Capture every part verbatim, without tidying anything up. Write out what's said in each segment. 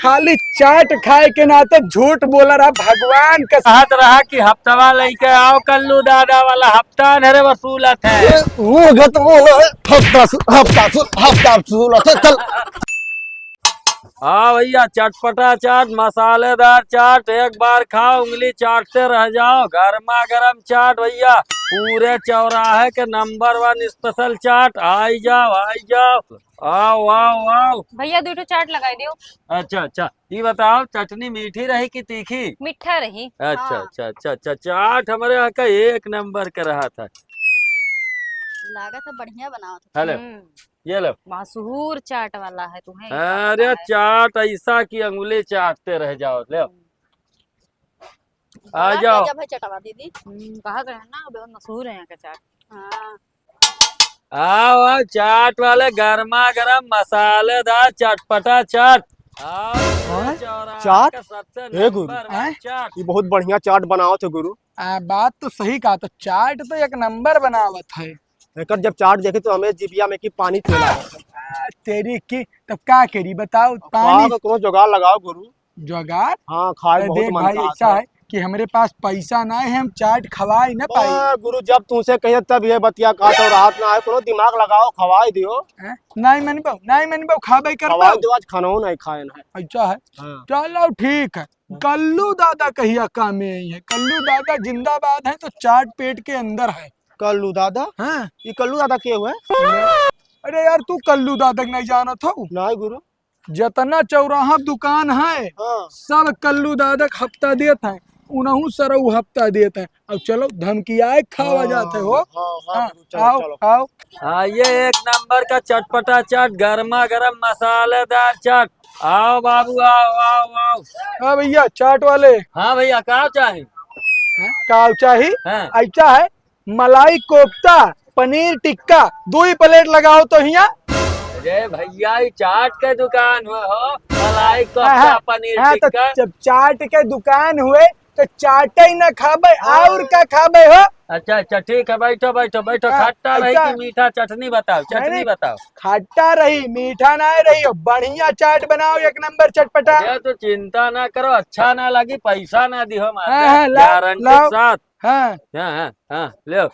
खाली चाट खाए के नाते झूठ बोला रहा, भगवान का। कहत रहा कि हफ्तवा लइके आओ, कल्लू दादा वाला हफ्ता न रे वसूलत है। ए, वो गत वो ना है, हफ्ता सु-, हफ्ता सु-, हफ्ता वसूलत है, चल। हाँ भैया, चटपटा चाट, मसालेदार चाट, एक बार खाओ, उंगली चाटते रह जाओ। गर्मा गर्म चाट भैया, पूरे चौराहे के नंबर वन स्पेशल चाट। आई जाओ, आई जाओ, आओ, आओ, आओ। भैया, दुइ ठो चाट लगाई दियो। अच्छा, अच्छा, ये बताओ, चटनी मीठी रही कि तीखी? मीठा रही। अच्छा, हाँ। अच्छा, अच्छा, अच्छा, चाट हमरे यहाँ का एक नंबर का रहा था। लागत है बढ़िया बनावत है। हेलो। हम्म। ये लो। मशहूर चाट वाला है, तुम्हें ही अरे, पता है। चाट ऐसा कि अंगुली चाटते रह जाओ। ले। हम्म। आ जाओ। गजब है चटवा दीदी। हम्म, कहा गया ना, बहुत मशहूर है यहाँ का चाट। हाँ। आओ, आओ, चाट वाले, गर्मा गर्म मसालेदार चटपटा चाट। आओ, हाँ? चौराहा चाट? का सबसे हे गुरु। नंबर वन हाँ? चाट। ये बहुत बढ़िया चाट बनावत है गुरु। आ, बात तो सही कहा, तो चाट तो एक नंबर बनावत है। एकर जब चाट देखी तो हमें जिभिया में की पानी चला। आ, तेरी की, तब का करी बताओ, अब पानी का कोनो जुगाड़ लगाओ गुरु। जुगाड़? हाँ, खाए अरे बहुत देख मन भाई, का ऐसा है। है कि हमरे पास पैसा ना है, हम चाट खवाई ना पाई। आ, गुरु, जब तुमसे कहिए तब ये बतिया कहा तो राहत ना है, कोनो दिमाग लगाओ, खवाई दियो। हैं? नहीं मनबो, नहीं मनबो, खाबे करबो। खवाई दियो, आज खानो नहीं खाए ना है। ऐसा है। हाँ। चलो ठीक है। कल्लू दादा कहिया कामे आई है? कल्लू दादा जिंदाबाद है तो चाट पेट के अंदर है। कल्लू दादा? हाँ। ये कल्लू दादा के हुए? अरे यार, तू कल्लू दादा के नहीं जानत हो? नहीं गुरु। जतना चौराहा दुकान है, हाँ। सब कल्लू दादा के हफ्ता देत है, उनहू सरऊ हफ्ता देत है। अब चलो धमकियाए खावा हाँ, जात है हो। हाँ, हाँ, हाँ, गुरु, चलो, आओ, चलो। आओ। हाँ, ये एक नंबर का चटपटा चाट, गर्मा गर्म मसालेदार चाट। आओ बाबू, आओ, आओ, आओ। हाँ भैया, चाट वाले। हाँ भैया, का चाही? हाँ, का चाही? हाँ। ऐसा है, मलाई कोफ्ता, पनीर टिक्का, दो ही प्लेट लगाओ तो हिया। अरे भैया, ये चाट के दुकान हुए हो, मलाई कोफ्ता, हाँ, हाँ, पनीर हाँ, तो टिक्का। जब चाट के दुकान हुए, तो चाटे ही ना खाबे, हाँ। और का खाबे हो? अच्छा, अच्छा, ठीक है, बैठो, बैठो, बैठो। हाँ, खट्टा रही अच्छा। कि मीठा, चटनी बताओ, नहीं, चटनी नहीं, बताओ। खट्टा रही, मीठा ना रही, बढ़िया चाट बनाओ, एक नंबर चटपटा। अरे, तो चिंता ना करो, अच्छा ना लगी, पैसा ना दिहो मारे, हाँ, हाँ, लाओ, गारंटी के लाओ। साथ। हाँ। हाँ, हाँ, हाँ, ले।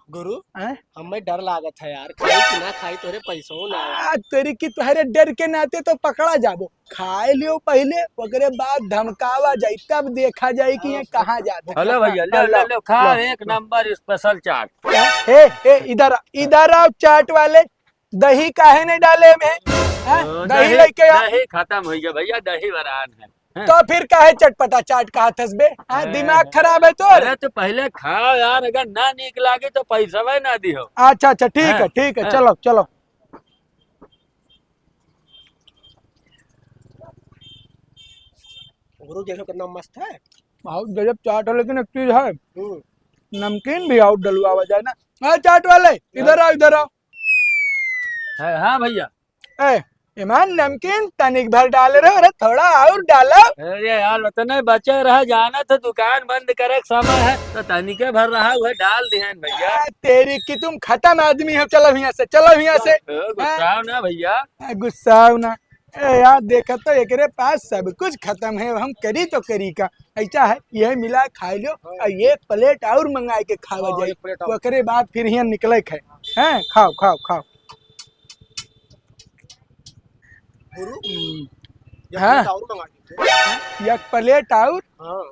गुरु, हैं? हमें डर लागत है यार, खाई कि ना खाई, तोरे पैसों ना आए। आ, तेरी की तोहरे डर के नाते तो पकड़ा जाबो। खाए लियो पहिले, ओकरे बाद धमकावा जाई, तब देखा जाई कि ये कहाँ जात है। हेलो भैया, ले, हाँ, ले, लो, ले, खा, लो, एक लो। नंबर स्पेशल चाट। ए, ए, इधर आ, इधर आओ चाट वाले, दही काहे नहीं डाले में? हैं? हाँ, दही दही, लेके आ। दही खत्म हो गया भैया, दही वरान है। हैं? तो फिर काहे चटपटा चाट कहत हस बे? हाँ, हैं? दिमाग खराब है तोर? अरे तो पहिले खाओ यार, अगर ना नीक लागे तो पैसवे ना दिहो। अच्छा, अच्छा, ठीक हैं? है, ठीक है, हैं? चलो, चलो। गुरु देखो कितना मस्त है। बहुत गजब चाट है, लेकिन एक चीज है, हम्म। नमकीन भी और डलवावा जाए ना। हाँ, चाट वाले, इधर आओ, इधर आओ। है, हाँ भैया। ए, ईमान, नमकीन तनिक भर डाल रहे, अरे थोड़ा और डालो। अरे यार, उतने बचे रहा, जाना तो दुकान बंद करे के समय है, तो तनिके भर रहा हुआ डाल दिहन भैया। आ, तेरी की तुम खत्म आदमी हो, चलो हियाँ से, चलो हियाँ से। ओ, गुस्साओ ना भैया। आ, गुस्साओ ना। ए यार, देखा तो एकरे पास सब कुछ खत्म है, हम करी तो करी का? ऐसा है, यह मिला खा लो और एक प्लेट और मंगा के खावा हाँ, जाए, एक प्लेट और। ओकरे बाद फिर हियाँ निकले के है। हैं, खाओ, खाओ, खाओ। गुरु, हम्म। एक हाँ। प्लेट और मंगा दीजिए। एक प्लेट और? हाँ।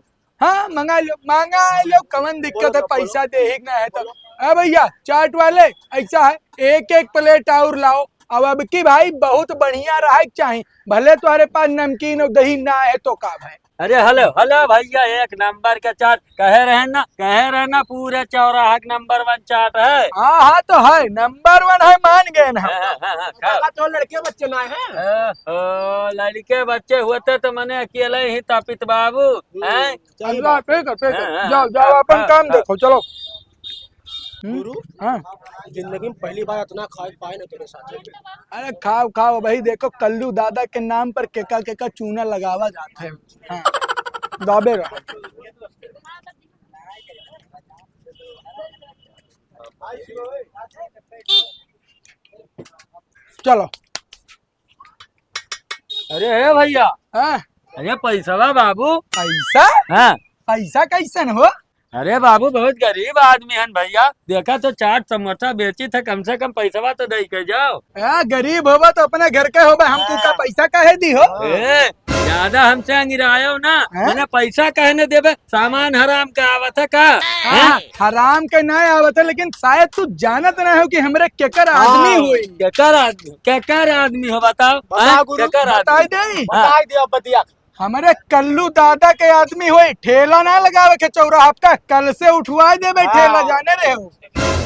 हाँ, मंगा लो, मंगा लो, कवन दिक्कत बोलो, है, बोलो। पैसा देही के ना है तो। बोलो। ए भैया, चाट वाले, ऐसा है, एक एक प्लेट और लाओ। अब, अब की भाई बहुत बढ़िया रहे के चाही, भले तुम्हारे पास नमकीन और दही ना है तो का भाई। अरे हेलो, हेलो भैया, एक नंबर के चाट। कहे रहे ना, कहे रहे ना, पूरे चौराहा के नंबर वन चाट है। हाँ, हाँ, तो है, नंबर वन है, मान गए ना हम। हाँ, हाँ, हाँ, हाँ, खाओ। काका, तो लड़के बच्चे ना है। ओ, ओ, लड़के बच्चे होते तो मने अकेले ही तापित बाबू, हम्म, हैं? सही अल्लाह, बात है। ठीक है, ठीक है। हाँ, हाँ, जाओ, हाँ, जाओ, हाँ, अपन हाँ, काम हाँ। देखो, चलो। हम्म? गुरु, हाँ। जिंदगी में पहली बार इतना खाए पाए ना तेरे साथ। अरे खाओ, खाओ भाई, देखो कल्लू दादा के नाम पर केका केका चूना लगावा जाता है। हाँ, दाबे रहो। चलो। अरे हे भइया। हाँ। अरे पैसवा बाबू। पैसा? हाँ। पैसा कइसन हो? अरे बाबू, बहुत गरीब आदमी हन भइया। देखा तो चाट समोसा बेची थे, कम से कम पैसवा तो दइ के जाओ। हाँ, गरीब होबा तो अपने घर के होबा, हमको का हाँ। पैसा काहे दी हो? ए, ज्यादा हमसे अंगिरायो ना, हैं? मने पैसा काहे न देबे, सामान हराम का आवत है का? हाँ, हैं? हराम के ना आवत है, लेकिन शायद तू जानत ना हो कि हमरे केकर आदमी हाँ, होई। केकर आदमी, केकर आदमी हो बताओ? बताओ हैं? गुरु, केकर आदमी? बताई दे। हाँ। बताई दे अब बतिया। हमरे कल्लू दादा के आदमी होई, ठेला ना लगावे के चौराहा पे, कल से उठवाई देबे हाँ। ठेला, जाने रहे हो।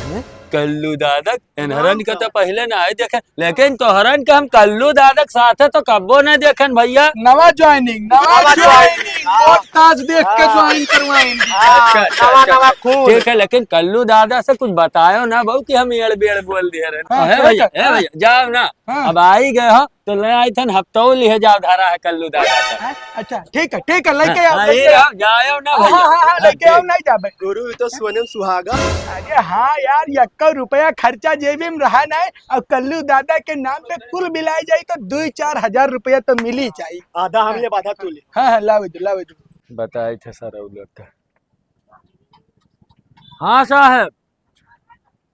हैं? कल्लू दादा? एनहरन के तो पहिले नाहीं देखे, लेकिन तोहरन के हम कल्लू दादा के साथे तो कब्बो नाहीं देखेन भइया। नवा joining, नवा नवा joining, joining। हाँ। मोट ताज देख के हाँ। join करवाएंगे। हाँ, अच्छा, अच्छा, नवा, अच्छा। नवा खून। ठीक है, लेकिन कल्लू दादा से कुछ बतायो ना बहू कि हम एड़ बेड़ बोल दिए रहे। हाँ, है ठीक भइया, है। है भइया, जाओ ना। हाँ। अब आई गए हो तो ले आई थन हफ्तो लिहे जाओ धरा है कल्लू दादा से। हाँ, अच्छा, ठीक है, ठीक है, लेके हाँ, आओ, हाँ, लेके ये आओ। आओ, जाओ ना हाँ, भइया। हाँ, हाँ, हाँ, लेके आओ, ठीक। नहीं जाबे। गुरु, ई तो सोने में सुहागा। अरे हाँ यार, यक्को रुपया खर्चा जेबी में रहा नाहीं, और कल्लू दादा के नाम पे कुल मिलाई जाई तो दुई चार हजार रुपया तो मिली जाई। आधा हम लेब, आधा तू ले। हाँ, हाँ, लावे दो, लावे दो। बताई थे सर, उ लोग का। हाँ साहब,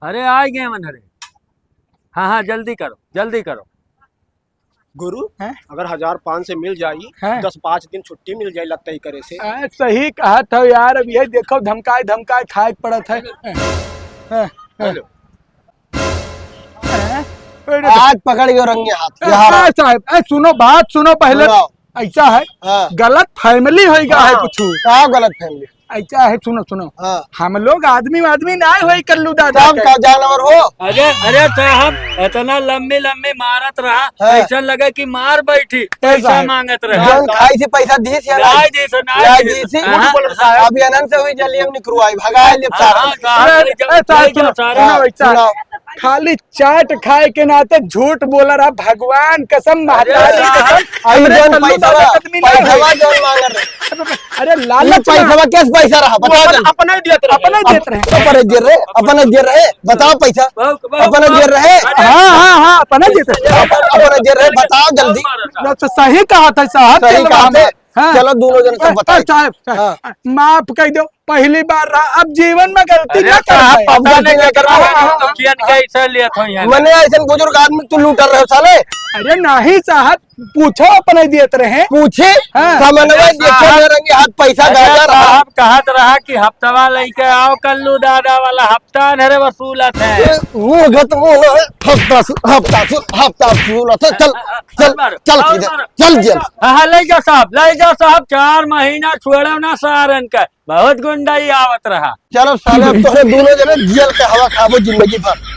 अरे आइ गए मन, अरे। हाँ, हाँ, जल्दी करो, जल्दी करो। गुरु, हैं? अगर हजार पाँच सौ मिल जाई, हैं? दस पाँच दिन छुट्टी मिल जाई लत्तई करे से। आ, सही कहत हो यार, अब यही देखो धमकाए धमकाए खाए के पड़त है। हैं? हैं? हेलो। हैं? आज पकड़ गयो रंगे हाथ, ए, यहाँ ए, साहब, ए, सुनो, बात सुनो पहले। सुनाओ। ऐसा है, हाँ। गलत family होई गा है हाँ। कुछ। का गलत family? ऐसा है, सुनो, सुनो। हाँ। हम लोग आदमी, आदमी ना होई कल्लू दादा तब के। का जानवर हो? अरे, अरे साहब, इतना लंबी, लंबी मारत रहा, हाँ। ऐसा लगे कि मार बैठी, पैसा पैसा है। मांगत रहे। जौन खाई से पैसा दी से ना? ना दी से, ना ना दी दी से। से। हाँ, झूठ बोलत साहब। अभी अनंत से हुई जलियम निकरुआई, भगाए ले हाँ, साहब। हाँ, साहब, अरे, ले जाओ, ए, साहब, ले जाओ, सुनो, सारे सुनो, लोग। ऐसा। सुनाओ। खाली चाट खाए के नाते झूठ बोल रहा, भगवान कसम, अरे महतारी साहब, कसम, अरे हमरे जौन कल्लू पैसवा, दादा के आदमी ना पैसवा है। जौन मांग रहे। अरे लालच ई पैसवा में। कैस पैसा रहा? वो बताओ अपन, जल्दी। अपने देत रहे। अपने देत रहे। अपने दे रहे, अपने दे रहे, बताओ पैसा। बहुत, बहुत, अपने दे रहे। अरे हाँ, हाँ, हाँ, अपने देत रहे। अपन, अपने दे रहे, बताओ जल्दी। तो सही कहा था साहब, सही चलो कहा हम था। हाँ। चलो, दोनों जन सब ए, बताई। ए, साहब, साहब, हाँ। माफ कइ दो, पहली बार रहा, अब जीवन में गलती अरे ना साहब, करबे। पता नहीं गलती ना केकरा करबे। हाँ, हाँ, हाँ। मुखियन कैसे लेत हो यहाँ? मने ऐसे बुजुर्ग आदमी तू लूट रहे हो साले। अरे नहीं साहब, पूछो, अपने देत रहे। पूछे? हाँ। समन्वय अरे देखे साहब, मेरे रंगे हाथ पैसा अरे गाजर रहा। साहब, कहत रहा कि हफ्तवा लेके आओ, कल्लू दादा वाला हफ्ता न रे वसूलत है। ए, मुंह गत मुंह ना है, हफ्ता सु-, हफ्ता सु-, हफ्ता वसूलत है। चल, चल, और मारो, चल और सीधे, मारो। चल जेल। हाँ, हाँ, ले जाओ साहब, ले जाओ साहब, चार महीना छोड़ो ना सारन का, बहुत गुंडाई आवत रहा। चलो साले, अब तोहरे दोनों जने जेल के हवा खाबो जिंदगी भर।